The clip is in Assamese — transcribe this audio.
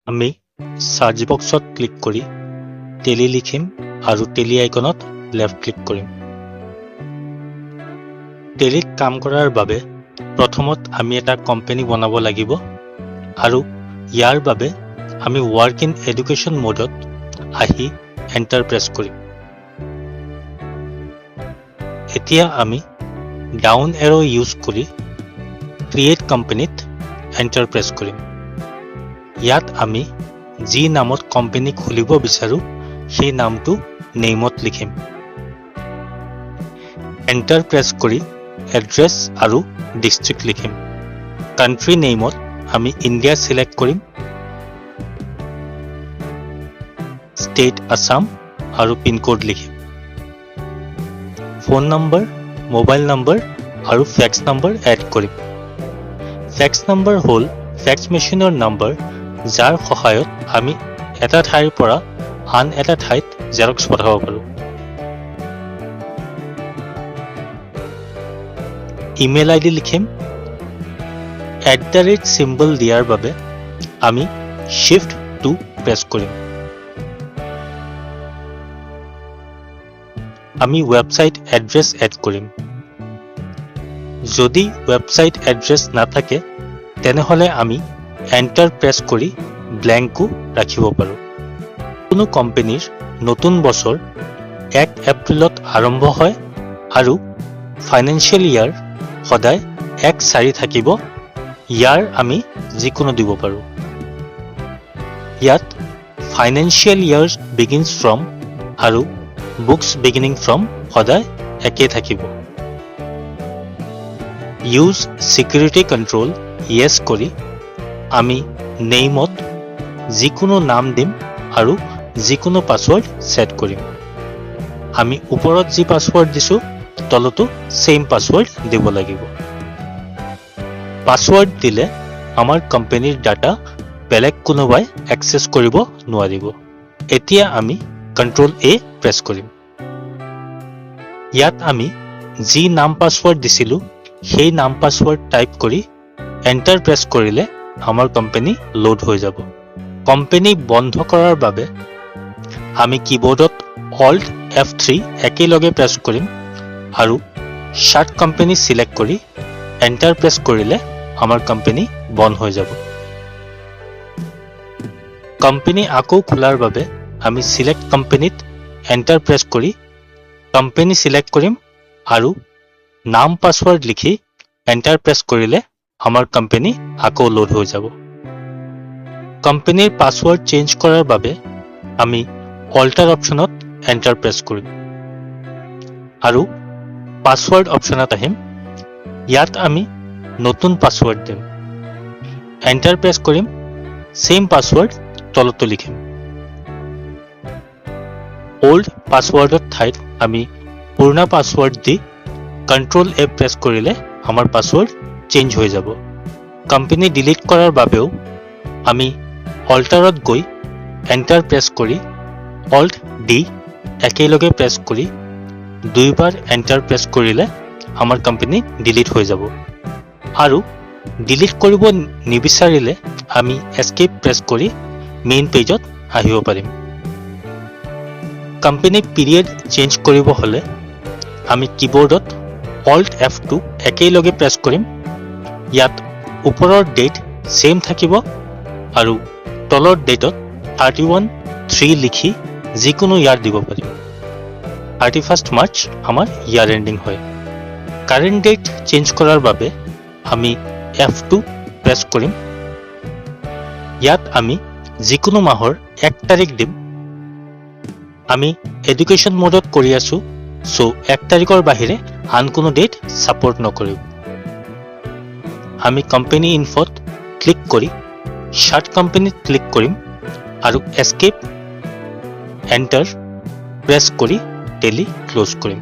আমি চাৰ্চ বক্সত ক্লিক কৰি টেলি লিখিম আৰু টেলি আইকনত লেফ্ট ক্লিক কৰিম। টেলিত কাম কৰাৰ বাবে প্ৰথমত আমি এটা কোম্পানী বনাব লাগিব আৰু ইয়াৰ বাবে আমি ৱৰ্ক ইন এডুকেশ্যন মোডত আহি এণ্টাৰ প্ৰেছ কৰিম। এতিয়া আমি ডাউন এৰ' ইউজ কৰি ক্ৰিয়েট কোম্পানীত এণ্টাৰ প্ৰেছ কৰিম। ইয়াত আমি যি নামত কোম্পানী খুলিব বিচাৰোঁ, সেই নামটো নেইমত লিখিম। এণ্টাৰ প্ৰেছ কৰি এড্ৰেছ আৰু ডিষ্ট্ৰিক্ট লিখিম। কাণ্ট্ৰি নেইমত আমি ইণ্ডিয়া চিলেক্ট কৰিম, ষ্টেট আছাম আৰু পিনক'ড লিখিম। ফোন নম্বৰ, মোবাইল নম্বৰ আৰু ফেক্স নম্বৰ এড কৰিম। ফেক্স নম্বৰ হ'ল ফেক্স মেচিনৰ নম্বৰ, যাৰ সহায়ত আমি এটা ঠাইৰ পৰা আন এটা ঠাইত জেৰক্স পঠাব পাৰোঁ। ইমেইল আই ডি লিখিম। এট the rate symbol দিয়াৰ বাবে আমি শ্বিফ্ট 2 প্ৰেছ কৰিম। আমি ৱেবছাইট এড্ৰেছ এড কৰিম। যদি ৱেবছাইট এড্ৰেছ নাথাকে, তেনেহ'লে আমি এণ্টাৰ প্ৰেছ কৰি ব্লেংকো ৰাখিব পাৰোঁ। কোনো কোম্পানীৰ নতুন বছৰ 1 এপ্ৰিলত আৰম্ভ হয় আৰু ফাইনেন্সিয়েল ইয়াৰ সদায় 1/4 থাকিব। ইয়াৰ আমি যিকোনো দিব পাৰোঁ। ইয়াত ফাইনেন্সিয়েল ইয়াৰ বিগিনছ ফ্ৰম আৰু বুকছ বিগিনিং ফ্ৰম সদায় একেই থাকিব। ইউজ ছিকিউৰিটি কণ্ট্ৰল য়েছ কৰি আমি নেইমত যিকোনো নাম দিম আৰু যিকোনো পাছৱৰ্ড ছেট কৰিম। আমি ওপৰত যি পাছৱৰ্ড দিছোঁ, তলতো ছেইম পাছৱৰ্ড দিব লাগিব। পাছৱৰ্ড দিলে আমাৰ কোম্পানীৰ ডাটা বেলেগ কোনোবাই এক্সেছ কৰিব নোৱাৰিব। এতিয়া আমি কণ্ট্ৰল এ প্ৰেছ কৰিম। ইয়াত আমি যি নাম পাছৱৰ্ড দিছিলোঁ, সেই নাম পাছৱৰ্ড টাইপ কৰি এণ্টাৰ প্ৰেছ কৰিলে আমাৰ কোম্পানী লোড হৈ যাব। কোম্পানী বন্ধ কৰাৰ বাবে আমি কীবৰ্ডত অল্ট F3 একেলগে প্ৰেছ কৰিম আৰু শ্বাট কোম্পানী চিলেক্ট কৰি এণ্টাৰ প্ৰেছ কৰিলে আমাৰ কোম্পানী বন্ধ হৈ যাব। কোম্পানী আকৌ খোলাৰ বাবে আমি চিলেক্ট কোম্পানীত এণ্টাৰ প্ৰেছ কৰি কোম্পানী চিলেক্ট কৰিম আৰু নাম পাছৱৰ্ড লিখি এণ্টাৰ প্ৰেছ কৰিলে আমাৰ কোম্পানী আকৌ লোড হৈ যাব। কোম্পানীৰ পাছৱৰ্ড চেঞ্জ কৰাৰ বাবে আমি অল্টাৰ অপশ্যনত এণ্টাৰ প্ৰেছ কৰিম আৰু পাছৱৰ্ড অপশ্যনত আহিম। ইয়াত আমি নতুন পাছৱৰ্ড দিম, এণ্টাৰ প্ৰেছ কৰিম। ছেইম পাছৱৰ্ড তলতো লিখিম। অল্ড পাছৱৰ্ডৰ ঠাইত আমি পুৰণা পাছৱৰ্ড দি কণ্ট্ৰল এ প্ৰেছ কৰিলে আমাৰ পাছৱৰ্ড চেঞ্জ হৈ যাব। কোম্পানী ডিলিট কৰাৰ বাবেও আমি অল্টাৰত গৈ এণ্টাৰ প্ৰেছ কৰি অল্ট ডি একেলগে প্ৰেছ কৰি দুইবাৰ এণ্টাৰ প্ৰেছ কৰিলে আমাৰ কোম্পানী ডিলিট হৈ যাব আৰু ডিলিট কৰিব নিবিচাৰিলে আমি এস্কেপ প্ৰেছ কৰি মেইন পেজত আহিব পাৰিম। কোম্পানী পিৰিয়ড চেঞ্জ কৰিব হ'লে আমি কীবৰ্ডত অল্ট F2 একেলগে প্ৰেছ কৰিম। ইয়াত ওপৰৰ ডেট ছেইম থাকিব আৰু তলৰ ডেটত 31/3 লিখি যিকোনো ইয়াৰ দিব পাৰিম। 31 মাৰ্চ আমাৰ ইয়াৰ এণ্ডিং হয়। কাৰেণ্ট ডেট চেঞ্জ কৰাৰ বাবে আমি F2 press কৰিম। ইয়াত আমি যিকোনো মাহৰ 1 তাৰিখ দিম। আমি এডুকেশ্যন মোডত কৰি আছোঁ, চ' 1 তাৰিখৰ বাহিৰে আন কোনো ডেট ছাপৰ্ট নকৰিব। আমি কোম্পানী ইনফত ক্লিক কৰি শ্বাট কোম্পানীত ক্লিক কৰিম আৰু এস্কেপ এণ্টাৰ প্ৰেছ কৰি টেলি ক্ল'জ কৰিম।